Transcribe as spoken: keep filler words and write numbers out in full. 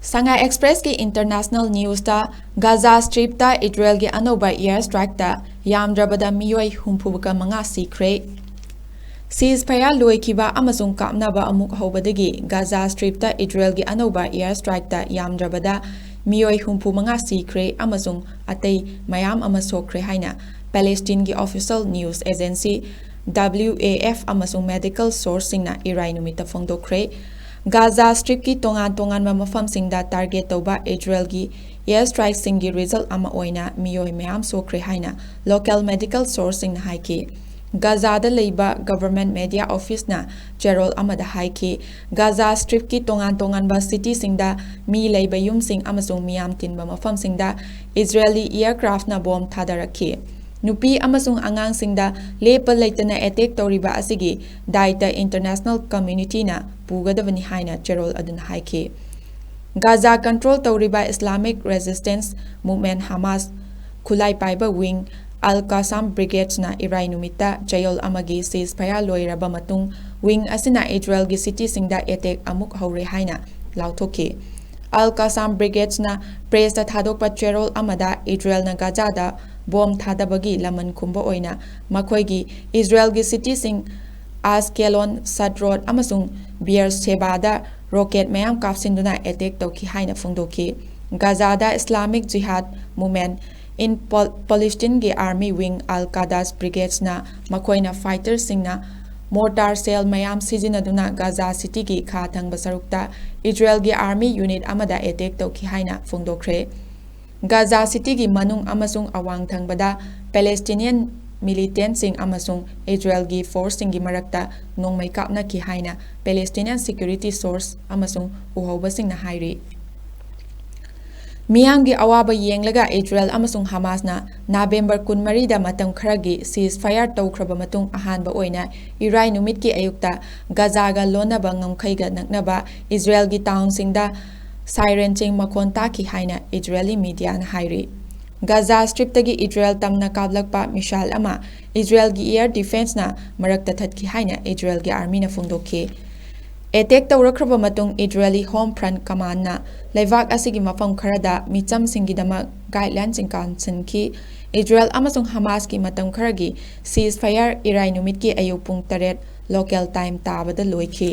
Sangai Expressꯀꯤ international newsꯇ, Gaza Stripꯇ Israelꯒꯤ ꯑꯅꯧꯕ air strikeꯇ ꯌꯥꯝꯗ꯭ꯔꯕꯗ ꯃꯤꯑꯣꯏ ꯍꯨꯝꯐꯨꯒ ꯃꯉꯥ ꯁꯤꯈ꯭ꯔꯦ꯫ Ceasefire ꯂꯣꯏꯈꯤꯕ ꯑꯃꯁꯨꯡ ꯀꯥꯞꯅꯕ ꯑꯃꯨꯛ ꯍꯧꯕꯗꯒꯤ Gaza Stripꯇ Israelꯒꯤ ꯑꯅꯧꯕ air strikeꯇ ꯌꯥꯝꯗ꯭ꯔꯕꯗ ꯃꯤꯑꯣꯏ ꯍꯨꯝꯐꯨ ꯃꯉꯥ ꯁꯤꯈ꯭ꯔꯦ ꯑꯃꯁꯨꯡ ꯑꯇꯩ ꯃꯌꯥꯝ ꯑꯃ ꯁꯣꯛꯈ꯭ꯔꯦ ꯍꯥꯏꯅ Palestineꯒꯤ official news agency W A F ꯑꯃꯁꯨꯡ medical sourceꯁꯤꯡꯅ ꯏꯔꯥꯏ ꯅꯨꯃꯤꯠꯇ ꯐꯣꯡꯗꯣꯛꯈ꯭ꯔꯦ꯫ Gaza Stripꯀꯤ ꯇꯣꯉꯥꯟ ꯇꯣꯉꯥꯟꯕ ꯃꯐꯝꯁꯤꯡꯗ target ꯇꯧꯕ Israelꯒꯤ air strikeꯁꯤꯡꯒꯤ result ꯑꯃ ꯑꯣꯏꯅ ꯃꯤꯑꯣꯏ ꯃꯌꯥꯝ ꯁꯣꯛꯈ꯭ꯔꯦ ꯍꯥꯏꯅ local medical sourceꯁꯤꯡꯅ ꯍꯥꯏꯈꯤ꯫ Gazaꯗ ꯂꯩꯕ government media officeꯅ ꯆꯦꯔꯣꯜ ꯑꯃꯗ ꯍꯥꯏꯈꯤ, Gaza Stripꯀꯤ ꯇꯣꯉꯥꯟ ꯇꯣꯉꯥꯟꯕ cityꯁꯤꯡꯗ ꯃꯤ ꯂꯩꯕ ꯌꯨꯝꯁꯤꯡ ꯑꯃꯁꯨꯡ ꯃꯤꯌꯥꯝ ꯇꯤꯟꯕ ꯃꯐꯝꯁꯤꯡꯗ Israeli aircraftꯅ bomb ꯊꯥꯗꯔꯛꯈꯤ꯫ ꯅꯨꯄꯤ ꯑꯃꯁꯨꯡ ꯑꯉꯥꯡꯁꯤꯡꯗ ꯂꯦꯞꯄ ꯂꯩꯇꯅ attack ꯇꯧꯔꯤꯕ ꯑꯁꯤꯒꯤ ꯗꯥꯏꯇ international communityꯅ ꯄꯨꯒꯗꯕꯅꯤ ꯍꯥꯏꯅ ꯆꯦꯔꯣꯜ ꯑꯗꯨꯅ ꯍꯥꯏꯈꯤ꯫ Gaza control ꯇꯧꯔꯤꯕ Islamic Resistance Movement Hamas ꯈꯨꯠꯂꯥꯏ ꯄꯥꯏꯕ wing Al Qassam Brigadesꯅ ꯏꯔꯥꯏ ꯅꯨꯃꯤꯠꯇ ꯆꯌꯣꯜ ꯑꯃꯒꯤ ceasefire ꯂꯣꯏꯔꯕ ꯃꯇꯨꯡ wing ꯑꯁꯤꯅ Israelꯒꯤ cityꯁꯤꯡꯗ attack ꯑꯃꯨꯛ ꯍꯧꯔꯦ ꯍꯥꯏꯅ ꯂꯥꯎꯊꯣꯛꯈꯤ꯫ Al Qassam Brigadesꯅ pressꯇ ꯊꯥꯗꯣꯛꯄ ꯆꯦꯔꯣꯜ ꯑꯃꯗ Israelꯅ Gazaꯗ bomb ꯊꯥꯗꯕꯒꯤ ꯂꯃꯟ ꯈꯨꯝꯕ ꯑꯣꯏꯅ ꯃꯈꯣꯏꯒꯤ Israelꯒꯤ cityꯁꯤꯡ Ashkelon, Sderot ꯑꯃꯁꯨꯡ Beershebada rocket ꯃꯌꯥꯝ ꯀꯥꯞꯁꯤꯟꯗꯨꯅ attack ꯇꯧꯈꯤ ꯍꯥꯏꯅ ꯐꯣꯡꯗꯣꯛꯈꯤ꯫ Gazaꯗ Islamic Jihad Movement in Pal-, Palestineꯒꯤ army wing Al Quds Brigadesꯅ ꯃꯈꯣꯏꯅ fighterꯁꯤꯡꯅ mortar shell ꯃꯌꯥꯝ ꯁꯤꯖꯤꯟꯅꯗꯨꯅ Gaza cityꯒꯤ ꯈꯥ ꯊꯪꯕ ꯁꯔꯨꯛꯇ Israelꯒꯤ army unit ꯑꯃꯗ attack ꯇꯧꯈꯤ ꯍꯥꯏꯅ ꯐꯣꯡꯗꯣꯛꯈ꯭ꯔꯦ꯫ Gaza cityꯒꯤ ꯃꯅꯨꯡ ꯑꯃꯁꯨꯡ ꯑꯋꯥꯡ ꯊꯪꯕꯗ Palestinian militantꯁꯤꯡ ꯑꯃꯁꯨꯡ Israelꯒꯤ forceꯁꯤꯡꯒꯤ ꯃꯔꯛꯇ ꯅꯣꯡꯃꯩ ꯀꯥꯞꯅꯈꯤ ꯍꯥꯏꯅ Palestinian security source ꯑꯃꯁꯨꯡ ꯎꯍꯧꯕꯁꯤꯡꯅ ꯍꯥꯏꯔꯤ꯫ ꯃꯤꯌꯥꯝꯒꯤ ꯑꯋꯥꯕ ꯌꯦꯡꯂꯒ Israel ꯑꯃꯁꯨꯡ Hamasꯅ November ꯀꯨꯟꯃꯔꯤꯗ ꯃꯇꯝ ꯈꯔꯒꯤ ceasefire ꯇꯧꯈ꯭ꯔꯕ ꯃꯇꯨꯡ ꯑꯍꯥꯟꯕ ꯑꯣꯏꯅ ꯏꯔꯥꯏ ꯅꯨꯃꯤꯠꯀꯤ ꯑꯌꯨꯛꯇ Gazaꯒ ꯂꯣꯟꯅꯕ ꯉꯝꯈꯩꯒ ꯅꯛꯅꯕ Israelꯒꯤ townꯁꯤꯡꯗ sirenꯁꯤꯡ ꯃꯈꯣꯟ ꯇꯥꯈꯤ ꯍꯥꯏꯅ Israeli mediaꯅ ꯍꯥꯏꯔꯤ꯫ Gaza Stripꯇꯒꯤ Israel ꯇꯝꯅ ꯀꯥꯞꯂꯛꯄ missile ꯑꯃ Israelꯒꯤ air defenceꯅ ꯃꯔꯛꯇ ꯊꯠꯈꯤ ꯍꯥꯏꯅ Israelꯒꯤ armyꯅ ꯐꯣꯡꯗꯣꯛꯈꯤ꯫ ꯑꯦꯇꯦꯛ ꯇꯧꯔꯛꯈ꯭ꯔꯕ ꯃꯇꯨꯡ ꯏꯖꯔꯦꯂꯤ ꯍꯣꯝ ꯐ꯭ꯔꯟ ꯀꯃꯥꯟꯅ ꯂꯩꯕꯥꯛ ꯑꯁꯤꯒꯤ ꯃꯐꯝ ꯈꯔꯗ ꯃꯤꯆꯝꯁꯤꯡꯒꯤꯗꯃꯛ ꯒꯥꯏꯗꯂꯥꯏꯟꯁꯤꯡ ꯀꯥꯟꯁꯤꯟꯈꯤ꯫ ꯏꯖꯔꯦꯜ ꯑꯃꯁꯨꯡ ꯍꯃꯥꯁꯀꯤ ꯃꯇꯝ ꯈꯔꯒꯤ ꯁꯤꯖ ꯐꯌꯔ ꯏꯔꯥꯏ ꯅꯨꯃꯤꯠꯀꯤ ꯑꯌꯨꯛ ꯄꯨꯡ ꯇꯔꯦꯠ ꯂꯣꯀꯦꯜ ꯇꯥꯏꯝ ꯇꯥꯕꯗ ꯂꯣꯏꯈꯤ꯫